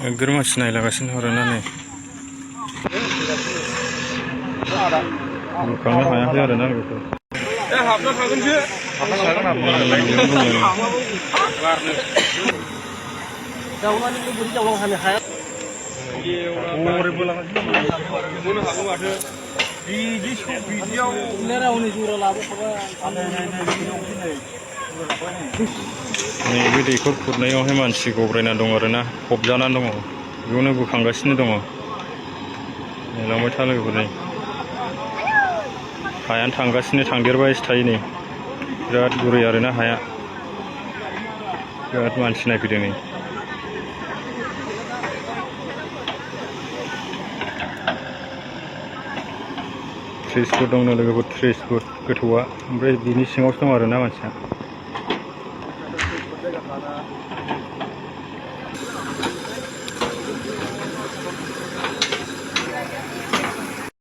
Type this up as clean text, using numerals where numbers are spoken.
एकदम मानसि नायलागासिनो आरोना नै बोखांनो हायाखै आरोना बेखौ हाबना थागोनसो जावनानै बोरै जावलांनो हाया बिदियाव हनै जरा लाबोखाबाय नैबे दैखर खुरनायावहाय मानसि गब्रायना दं आरोना फबजानानै दङ बेखौनो बोखांगासिनो दङ नायलांबाय था लोगोफोर नै हायानो थांगासिनो थांदेरबायसो थायो नै बिराद गुरै आरोना हाया बिराद मानसि नायफैदों नै 30 फुट दंनो लोगोफोर 30 फुट गोथौआ ओमफ्राय बिनि सिङावसो दं आरोना मानसिया